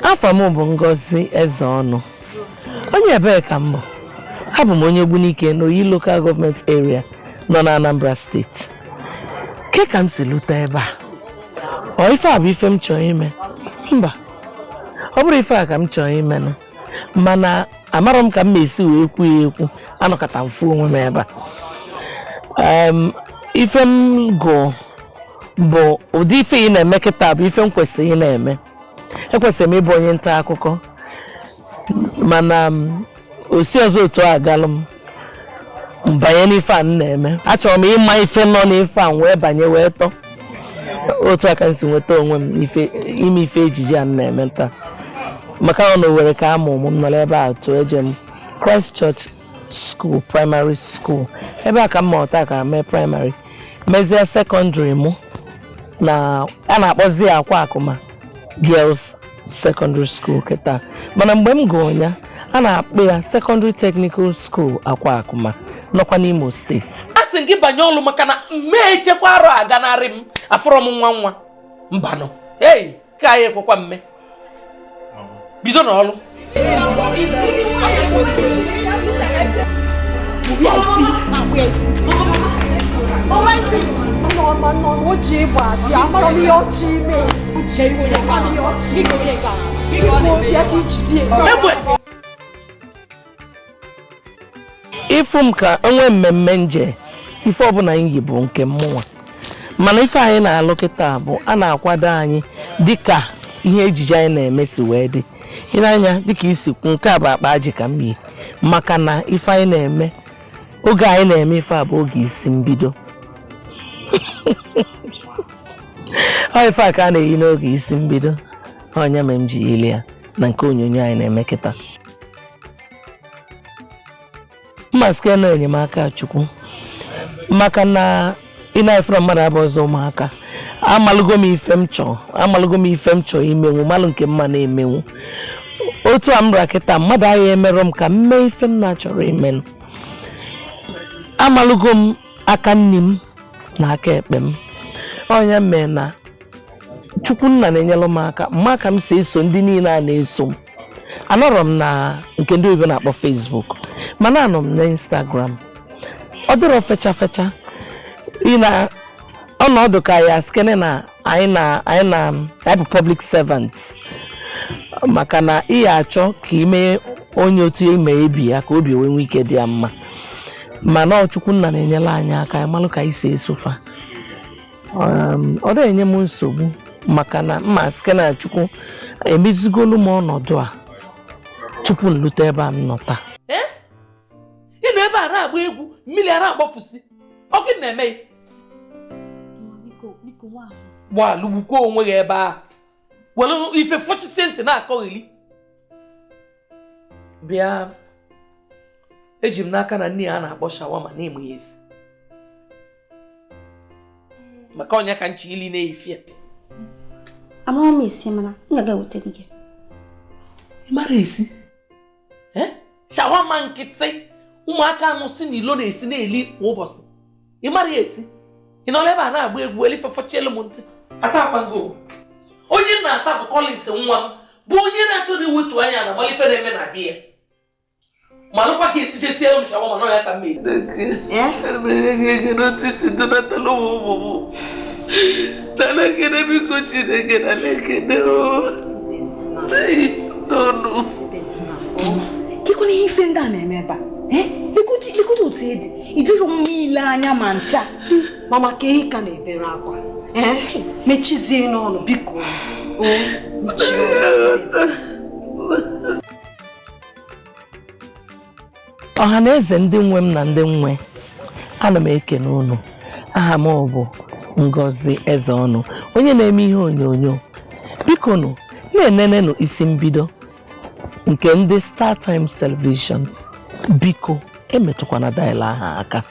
Afa m bụ Ngozi Ezeọnụ. Onye ebee ka m bụ? Abụ m onye Ogbunike n'Oyi Local Government Area nọ na Anambra Steeti. Ke ka m si lute ebe a? Ọ ife a bụ ife m chọrọ ime? Mba, ọ bụrụ ife a ka m chọrọ ime nụ, mana amarọ m ka m ma-esi wee kwu ya ekwu, anọkọta m fụ onwe m ebe a. Ife m gụ bụ ụdị ife ị na-eme kịta bụ ife m kwesịrị ị na-eme. Ekwesịrị m ịbụ onye nta akụkọ, mana osi ọzọ otu a agalụ m banye n'ife a m na-eme. Achọrọ m ịma ife nọ n'ife a m wee banye wee tọọ. Otu a ka m si nweta onwe m ime ife ejije a m na-eme taa. Maka ọ na Owerri ka amụ m nọrọ ebe a tụọ eje m Christ Church School Primary School. Ebe a ka m mụta ka mee primary, mezie secondary mụ na a na-akpọzi ya Akwa Akụma Girls Secondary School kịta, mana mgbe m gụrụ ya a na-akpọ ya Secondary Technical School Akwa Akụma nọkwa n'Imo Steeti. A sị gị banye ọlụ maka na mmee echekwa arụ aganarị m afọrọ m nwa nwa mbanụ. Ei, ka anyị ekwekwa mme bido n'ọlụ. Ịfụ m ka onwe mmemme nje ife ọbụla m yi bụ nke mmụnwa, mana ife anyị na-alụ kịta bụ a na-akwado anyị dịka ihe ejije anyị na-eme si wee dị. Ị na-anya dịka isi kwu, nke a bụ akpa ajị ka m yi, maka na ife anyị na-eme oge anyị na-eme ife a bụ oge isi mbido. Ọ ife a ka a na-eyi n'oge isi mbido, onye mere m ji yili ya na nke onyonyo anyị na-eme kịta. Mmasị na enyemaka Chukwu, maka na ị na-efere mmadụ abụ ọzọ ụmụaka. Amalụgo m ife m chọọ, amalụgo m ife m chọọ imenwu, malụ nke mma na-emenwu. Otu a m ra kịta mmadụ agha emerọ m ka m mee ife m na-achọrọ imenụ. Amalụgo m aka nni m na aka ekpe m. Onye mee na Chukwu nna na-enyelụ m aka mma ka m si eso ndị niile a na-eso m. Anọrọ m na nke ndị oyibo na-akpọ Facebook, mana anọ m na Instagram. Ọ dịrọ fecha fecha ị na ọnọdụ ka ya skene na anyị na anyị na anyị bụ public servants, maka na ị ya achọ ka ime onye otu ime ebi ya ka obi wee nwee ike dị ya mma. Mana Chukwu nna na-enyere anyị aka anyị malụ ka anyị si esofa. Ọ na-enye m nsogbu maka na mma sike na Chukwu emezigolu m ọnọdụ a tupu m lute ebe a m nọ taa. Ị nọ ebe a na-agba egwu mmiri a na-agbapụsị, ọ gịnị na-eme ya? Gbalụgbukwa onwe gị ebe a, were ife fọchisie ntị na-akọghịli. Bịa, eji m n'aka na nne ya a na-akpọ shawama na-eme ya esi, maka ọnya ka nchi ili na-efi ya. Amara m esi, mana m ga-aga ewetara gị. Ị mara esi? Shawama nkịtị ụmụaka anụ si n'ilo na-esi na-eli kwa ụbọchị. Ị mara ya esi? Ị nọrọ ebe a na-agba egwu elife fọchielu m ntị. Ata akwa ngo. Onye na-ata bụ Collins nwa m, bụ onye na-achọrọ iwetu anya na malife na-eme na biya. Malụkwa ka esi chesie m shawama nọ ya ka mmiri. Kekwana ihe ife ndị a na-eme ebe a? Legodu otu ị dị, ị dịrọ mma ile anya ma ncha. Mama ka ị ka na-ebere akwa. Mechizie n'ọnụ biko. O mechie ọnụ. Ọha na eze ndị nwe m na ndị nwe, ana m ekene unu. Aha m bụ Ngozi Ezeọnụ, onye na-eme ihe onyonyo. Biko nụ na-enenenụ isi mbido nke ndị Star Times Television. Biko emetụkwana dial ahụ aka.